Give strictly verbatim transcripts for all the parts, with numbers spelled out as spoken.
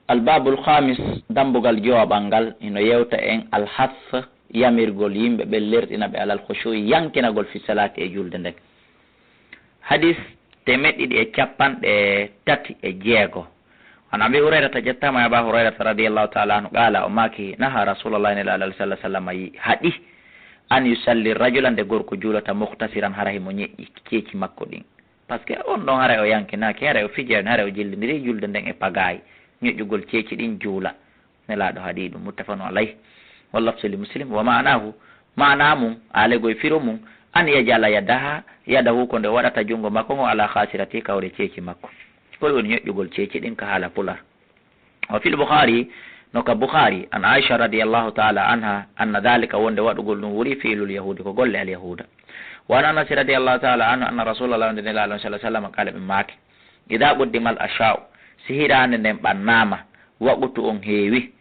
Albabul khamis, dambugal jowaɓal ngal, hino yewta en alhas, yamirgol yimɓe ɓen, lerɗina ɓe alal khushu'i, yankinagol fi salati, e julde nden. Hadis temeɗɗe ɗiɗi e capanɗe tati e jeego. An Abi Hurayrata, ƴettaama e Aba Hurayrata radiyallahu ta'ala anhu, qala, o maaki, naha Rasulullah, Nelaaɗo Allah sallallahu alaihi wasallam yi-, haɗi, an yusalli rajula, nde gorko juulata, muhtasiran, hara himo ñeƴƴi ceeci makko ɗin. Parce que on ɗon haray o yankinaaki, haray o fijani, haray o jillindiri julde nden e pagaay, ñoƴƴugol ceeci ɗin juula. Nelaaɗo haɗi ɗum, muttafaqun alayh. Wal lafzu li Muslim, wa ma'anahu, maana mum, aalegoy firo mum, an yaj'ala yadaha, yadahu, ko nde waɗata junngo makko ngo, ala khasirati, ka hoore ceeci makko. Ko ɗum woni ñoƴƴugol ceeci ɗin ka haala pular. Wa fil Bukhari, no ka Bukhari, an Aisha radiyallahu ta'ala anha, anna dhalika, wonde waɗugol ɗum wuri fi'lul yahudi, ko golle al yahuda. Wa an Anas radiyallahu ta'ala anhu, anna Rasulullah, wonde Nelaaɗo sallallahu alaihi wasallam, qala, ɓe maaki, idha quddimal asha'u, si hiraande nden ɓannaama, waqtu on heewi,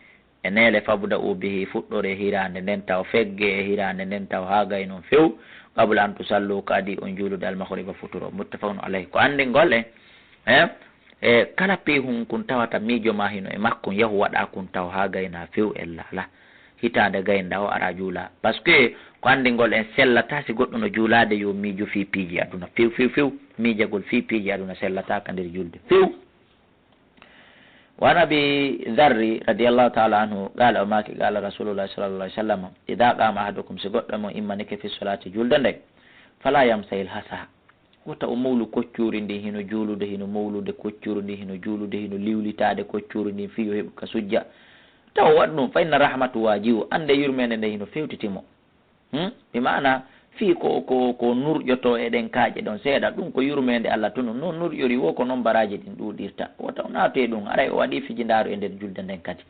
e neele, fabda'u bihi, fuɗɗoree hiraande nden taw, feggee e hiraande nden taw haa gaynon few, qabla an tusallu, kadi on juulude al maghriba, futuro. Muttafaqun alayh. Ko anndingol en, eh, e kala piihun kun tawata miijo ma hino e makkun, yahu waɗa kun taw haa gaynaa few, ella alaa. Hitaande gaynda o ara juula. Parce que ko anndingol en sellataa si goɗɗo no juulaade yo miijo fii piiji aduna few, few, few. Miijagol fii piiji aduna sellataa ka nder julde few. Wa an Abi Dharri radiyallahu ta'ala anhu, qala, o maaki, qala Rasulullah sallallahu alaihi wasallam, idha qama ahadukum, si goɗɗo mon immanike fi salati, julde nden, fala yamsa ilhasa, wota o mowlu koccuri ndin hino juulude, hino mowlude koccuri ndin hino juulude, hino liwlitaade koccuri ndin fii yo heɓu ka sujja. Taw o waɗa ɗum, fa inna rahmatu waji'u, annde yurmeende nden hino fewtiti mo. Hmm? Bi maana, fii ko, ko, ko nurƴoto e ɗen kaaƴe ɗon seeɗa, ɗum ko yurmeende Allah tun, no nurƴori wo ko non baraaji ɗin ɗuuɗirta. Wota o naatu e ɗum, haray o waɗi fijindaaru e nder julde nden kadi.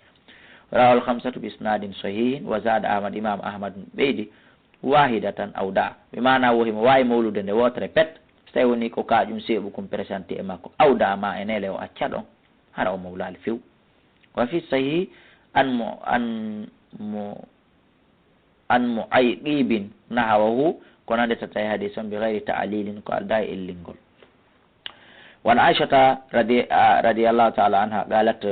Rawahul khamsatu bi isnadin sahihin, wa zada Ahmad, Imam Ahmad ɓeydi, wahidatan aw da'a. Bi maana wo himo waawi mowlude nde wootere pet, so tawi woni ko kaaƴum seeɓu kun presenti e makko, aw da'a, ma e neele o acca ɗon, hara o mowlaali few. Wa fi sahih an mo, an mo, an Mu'aqqibin nahawahu, ko nande tata e hadis on, bi ghayri ta'lilin, ko aldaa e ellingol. Wa an Aishata radi-, a, radiyallahu ta'ala anha, qalat,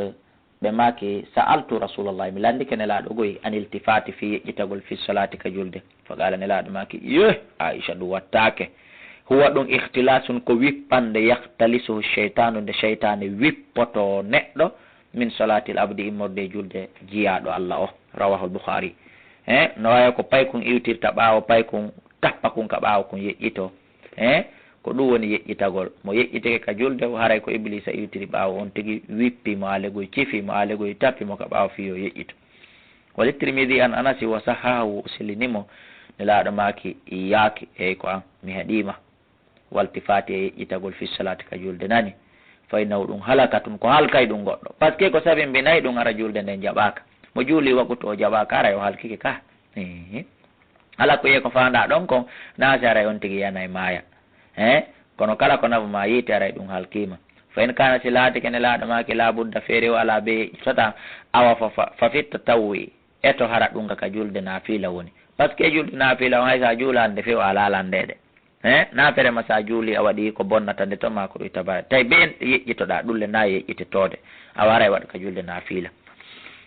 ɓe maaki, sa'altu Rasulullah, mi landike Nelaaɗo goy, an iltifati, fii yeƴƴitagol, fi salati, ka julde. Fa qala, Nelaaɗo maaki, yeh, Aisha, ɗum wattaake. Huwa, ɗum ikhtilasun, ko wippande, yakhtalisuhu shaytanu, nde shaytaane wippoto neɗɗo, min salatil abdi, immorde e julde jiyaaɗo Allah o. Rawahul Bukhari. He, no waawi ko paykun iwtirta ɓaawo paykun, tappa kun ka ɓaawo kun yeƴƴito. He, ko ɗum woni yeƴƴitagol. Mo yeƴƴitike ka julde, haray ko Ibliisa iwtiri ɓaawo on tigi, wippi mo aalegoy, cifi mo aalegoy, tappi mo ka ɓaawo fii yo yeƴƴito. Wa li Tirmidhi an Anasi wa sahhahahu, o sellini mo, Nelaaɗo maaki, iyyaki, eey ko an, mi haɗii ma. Waltifati, e yeƴƴitagol, fi salati, ka julde nani. Fa innahu, ɗum halakatun, ko halkay ɗum goɗɗo. Parce que ko sabimbinay ɗum ara julde nden jaɓaaka. Mo juuli waqtu o jaɓaaka, ara o halkike ka. Ehe. Ala ko yee ko faandaa ɗon kon, naa si aray on tigi yanay maaya. He? Kono kala ko nafu ma yiite aray ɗum halkiima. Fa in kaana, si laatike, Nelaaɗo maaki, laa budda, feere o alaa, bee yeƴƴitota, awa fa, fa, fa fit tatawwi, eto hara ɗum ka, ka julde naafila woni. Parce que julde naafila on hay sa juulaande few a laalandeede. He? Naa feere ma sa juuli a waɗi ko bonnata nde to maa ko ɗum itta bara. Tawi bee yeƴƴitoɗaa ɗum le naa yeƴƴititoode. Awa aray waɗ ka julde naafila.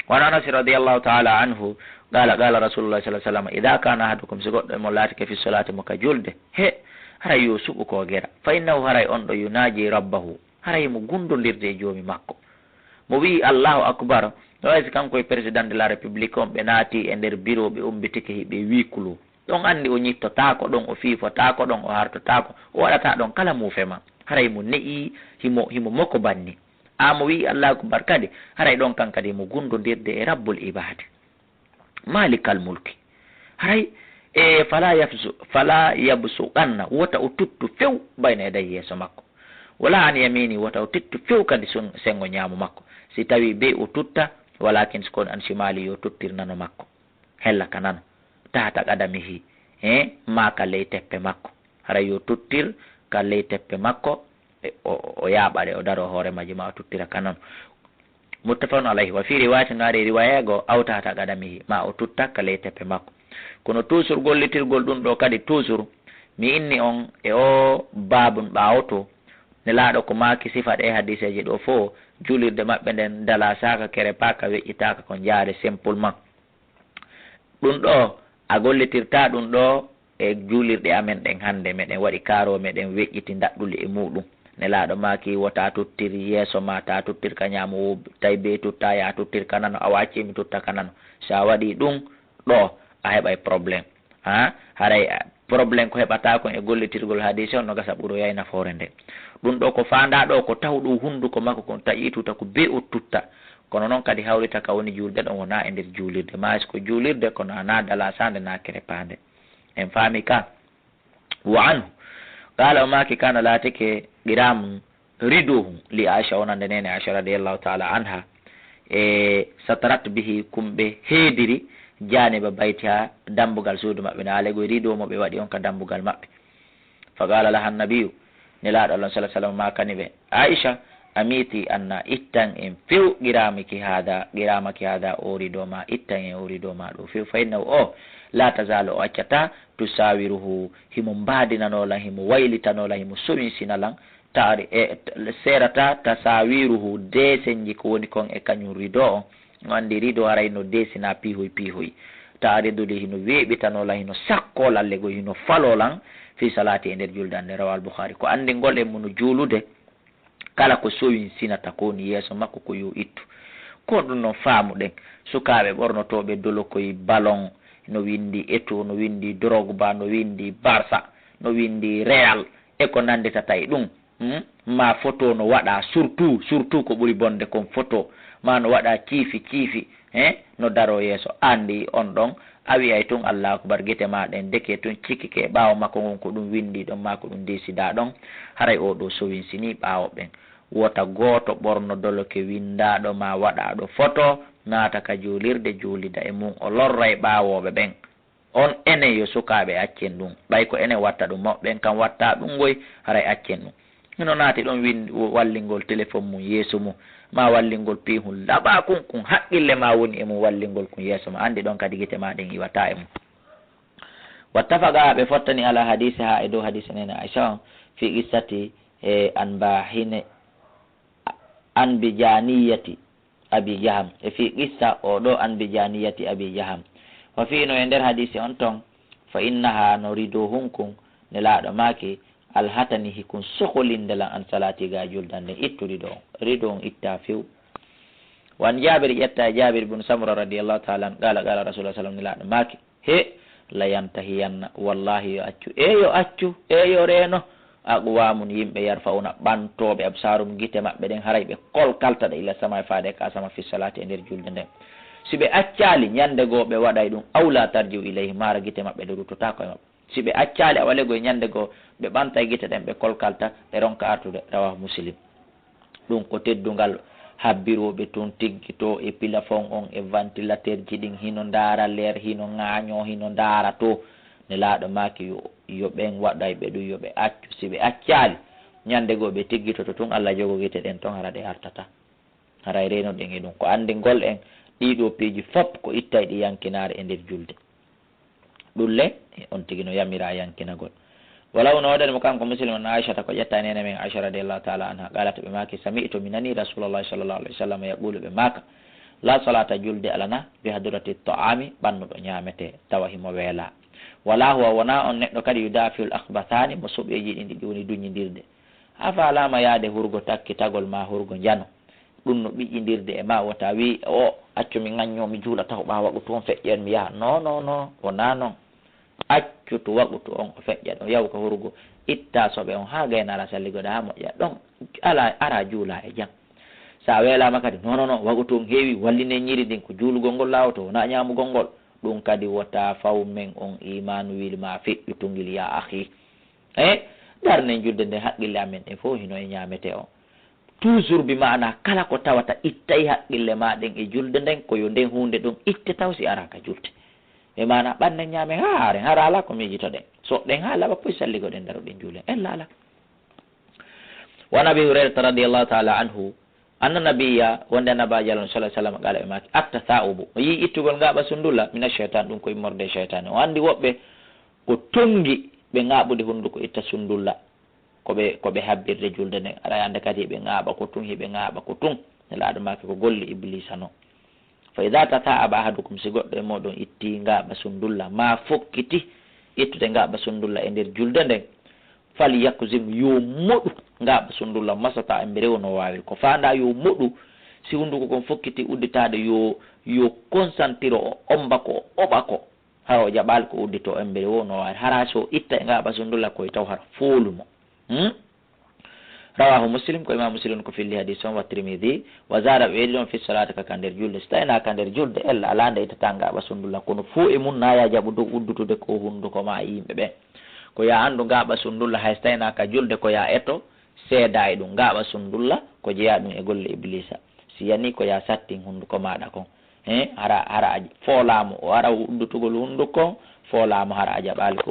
Wa an Anas radiyallahu ta'ala anhu, qala, qala Rasulullah sallallahu alaihi wasallam, idha kana ahadukum, si goɗɗo e mon laatike fi salati mo ka julde, he, haray yo suɓu ko gera. Fa innahu, haray on ɗo, yunaji rabbahu, haray mo gundondirde e joomi makko. Mo wi'i Allahu akbar, no way si kanko e président de la république on ɓe naati e nder bureau ɓe umbitike hiɓe huis clos. Ɗon anndi o ñittotaako ɗon, o fiifotaako ɗon, o hartotaako, o waɗataa ɗon kala muufe ma. Haray mo ne'i, himo, himo moko banni. A mo wi'i Allahu akbar kadi, haray ɗon kan kadi himo gundondirde e Rabbul Ibaadi. Maalikal mulki. Haray, e, fala yabsu-, fala yabsuqanna, wota o tuttu few bayna yadayhi, yeeso makko. Wala an yamini, wota o tuttu few kadi sun-, sengo ñaamo makko. Si tawi be o tutta, walakin si kon an shimali, yo tuttir nano makko. Hella ka nano. Tahta qadamihi, he, maa ka ley teppe makko. Hara yo tuttir ka ley teppe makko, e, o, o yaaɓa ɗe, o daroo hoore majji, maa o tuttira ka nano. Muttafaqun alayhi. Wa fi riwayatin, no ari riwaya goo, aw tahta qadamihi, maa o tutta ka ley teppe makko. Kono toujours gollitirgol ɗum ɗo kadi, toujours mi inni on e o baabun ɓaawo to, Nelaaɗo ko maaki sifa ɗe hadiiseeje ɗo fof, juulirde maɓɓe nden dalasaaka, kerepaaka, weƴƴitaaka, ko njaare simplement. Ɗum ɗo, a gollitirta ɗum ɗo e juulirɗe amen ɗen hannde, meɗen waɗi kaaro, meɗen weƴƴiti ndaɗɗuli e muuɗum. Nelaaɗo maaki, wota tuttir yeeso ma, ta tuttir ka ñaamo, tawi be tutta, ya tuttir ka nano, awa acci mi tutta ka nano. So a waɗi ɗum ɗo, a heɓay problème. Ha? Haray, a, problème ko heɓata kon e gollitirgol hadiise on no gasa ɓuroyay nafoore nde. Ɗum ɗo ko faandaa ɗo, ko taw ɗum hunnduko makko kon taƴi tuta ko be o tutta. Kono noon kadi hawrita ka woni juulde ɗon wona e nder juulirde. Maa est-ce que juulirde kono ana dalasaande na kerepaande. En faami ka? Wa anhu. Qala o maaki kana laatike qiramun rido hun li Aisha wonande nene Aisha radiyallahu ta'ala anha. E satarat bihi kumɓe heediri janiba baytiha dambugal suudu maɓɓe. Na alego rido mo ɓe waɗi on ka dambugal maɓɓe. Fa qala laha annabiyu, Nelaaɗo Allah sallallahu alaihi wasallam maakani ɓe, Aisha, amiti anna, ittan en few qiramaki hada, qiramaki hada, o rido ma, ittan en o rido ma ɗo few. Fa innahu o, la tazalu, o accata, tusawiruhu, himo mbaadinano lan, himo waylitano lan, himo sowinsina lan, taari, e, serata, tasawiruhu, desenji ko woni kon e kañum rido on. No anndi rido haray no desina piihoy piihoy. Taaridu li hino weeɓitano lan, hino sakko lan, lego hino falo lan, fi salati e nder juulde an nde. Rawal Bukhari. Ko anndingol en mo no juulude, kala ko sowinsinata ko woni yeeso makko ko yo ittu. Ko ɗum noon faamuɗen. Sukaaɓe ɓornotooɓe dolokoy, ballon, no winndi Eto'o, no winndi Drogba, no winndi Barça, no winndi Real, e ko nannditata e ɗum. Hmm? Ma photo no waɗa, surtout, surtout ko ɓuri bonde kon photo. Ma no waɗa ciifi ciifi, eh? No daro yeeso. Anndi on ɗon, a wi'ay tun Allahu Akbar, gite ma ɗen deke tun, cikkike e ɓaawo makko ngon ko ɗum winndi ɗon, ma ko ɗum desida ɗon. Haray o ɗo sowinsini ɓaawo ɓen. Wota gooto ɓorno doloke winndaaɗo ma waɗaaɗo photo, naata ka juulirde, juulida e mum, o lorra e ɓaawooɓe ɓen. On enen yo sukaaɓe accen ɗum. Ɓay ko enen watta ɗum, mawɓe ɓen kam watta ɗum ngoy, haray accen ɗum. Hino naati ɗon win-, wallingol telefon mum yeeso mum, ma wallingol piihun laɓa kun, kun haqqille ma woni e mum wallingol kun yeeso ma. Anndi ɗon kadi gite ma ɗen iwata e mum. Wattafaqa, ɓe fottani ala hadisi ha e dow hadisi nene Aisha on, fi qissati, e, anbahine, anbijaniyati Abi Jaham. E fii qissa o ɗo anbijaniyati Abi Jaham. Wa fii no e nder hadisi on ton, fa innaha no rido hunkun, Nelaaɗo maaki, alhatani hikun sokolinde lan an salati ga juldan nden. Ittu rido on. Rido on itta few. Wan Jabir, ƴetta e Jabir bin Samura radiyallahu ta'ala anhu, qala, qala Rasulullah sallam, Nelaaɗo maaki, He, la yantahiyanna, wallahi yo accu, e yo accu, e yo reeno, aqwamun, yimɓe, yarfa'una, ɓantooɓe, absarum, gite maɓɓe ɗen, haray ɓe kolkalta ɗe ila sama e faade ka sama fi salati e nder julde nden. Si ɓe accaali, ñande goo ɓe waɗay ɗum, aw la tarji'u ilayhi, mara gite maɓɓe ɗe ruttotaako e maɓɓe. Si ɓe accaali, awa legoy ñande goo, ɓe ɓantay gite ɗen, ɓe kolkalta, ɓe ronka artude. Rawahu Muslim. Ɗum ko teddungal habbirooɓe tun tiggitoo e pilafon on e vantilateerji ɗin, hino ndaara leer, hino ŋaañoo, hino ndaara to. Nelaaɗo maaki yo, yo ɓen waɗayɓe ɗum, yo ɓe accu. Si ɓe accaali, ñande goo ɓe tiggitoto tun, Alla jogo gite ɗen ton, hara ɗe artata. Haray reenoɗen e ɗum. Ko anndingol en ɗii ɗoo piiji fop ko ittay ɗi yankinaare e nder julde. Ɗum le, on tigi no yamira yankinagol. Wala uno waɗani mo kanko Muslim an Aishata ko ƴetta e nene men Aisha radiyallahu ta'ala anha, qalat, ɓe maaki, sami'tu, mi nani Rasulullahi sallallahu alaihi wasallam yaqulu, ɓe maaka, la salata, julde alana, bi hadrati ta'ami, ɓannuɗo ñaamete, tawa himo weela. Wala huwa, wona on neɗɗo kadi, yudafi'ul akhbathani, mo soɓeeji ɗin ɗiɗi woni duñindirde. Afa alama yaade hurgo takkitagol ma hurgo njano. Ɗum no ɓiƴƴindirde e ma, wota wi, o, accu mi ŋañño, mi juula taw ɓaawo waqtu on feƴƴen mi yaha. Non, non, non, wonaa non. Accu to waqtu on o feƴƴa ɗon, yahu ka hurugo, itta soɓe on haa gayna alasar, ligoɗa haa moƴƴa. Ɗon ala, ara juula e jam. Sa weelaama kadi, non, non, non, waqtu on heewi, wallinen ñiiri ndin ko juulugol ngol laawoto, wonaa ñaamugol ngol. Ɗum kadi wota faw men on imaanu wili ma feƴƴutu ngil, ya akhi. E darnen julde nde haqqille amen ɗen fow hino e ñaamete on. Toujours bi maana kala ko tawata ittay haqqille ma ɗen e julde nden, ko yo nden huunde ɗon itte taw si ara ka julde. Bi maana ɓannen ñaamen haa haren, hara ala ko miijitoɗen. Soɗɗen haa laɓa poy salligoɗen daroɗen juulen. Ella ala. Wa an Abi Hurayrata radiyallahu ta'ala anhu, anna nabiyya, wonde Annabaajo Allah sallallahu alaihi wasallam, qala, ɓe maaki, at-tatha'ubu, o yii ittugol ngaɓa sundulla, mina shaytan, ɗum ko immorde e shaytaani. O anndi woɓɓe ko tonngi ɓe ngaɓude hunnduko itta sundulla. ko ɓe, ko ɓe habbirde julde nden. Aray hannde kadi hiɓe ŋaaɓa ko tun, hiɓe ŋaaɓa ko tun. Nelaaɗo maaki ko golle Ibliisa non. Fa idaa tasaa'aba ahadukum, si goɗɗo e mooɗon ittii ngaaɓa sundulla, maa fokkiti ittude ngaaɓa sundulla e nder julde nden, fal yakzim, yo moɗu ngaaɓa sundulla, masata, embere wonno waawiri. Ko faandaa yo moɗu, si hunduko kon fokkiti udditaade, yo, yo konsantiro, o omba ko, o oɓa ko. Hara o jaɓaali ko udditoo embere wonno waawiri. Hara so itta e ngaaɓa sundulla koy taw hara foolumo. Hmm? Rawaahu Muslim, ko Imam Muslim ko filli hadis on, wa Tirmidhi, wa zaada, ɓe ɓeydi ɗon fi salaati ka, ka nder julde. Si tawii naa ka nder julde, ella alaa nde ittata ngaaɓa sundulla, kono fuu e mun naa ya jaɓu dow uddutude ko hunduko maa e yimɓe ɓen. Ko ya anndu ngaaɓa sundulla, hay si tawii naa ka julde, ko ya eto seedaa e ɗum. Ngaaɓa sundulla ko jeyaa ɗum e golle Ibliisa. Si yanii ko ya sattin hunduko maaɗa kon. He, hara, hara a foolaama, o hara uddutugol hunduko kon, foolaama hara a jaɓaali ko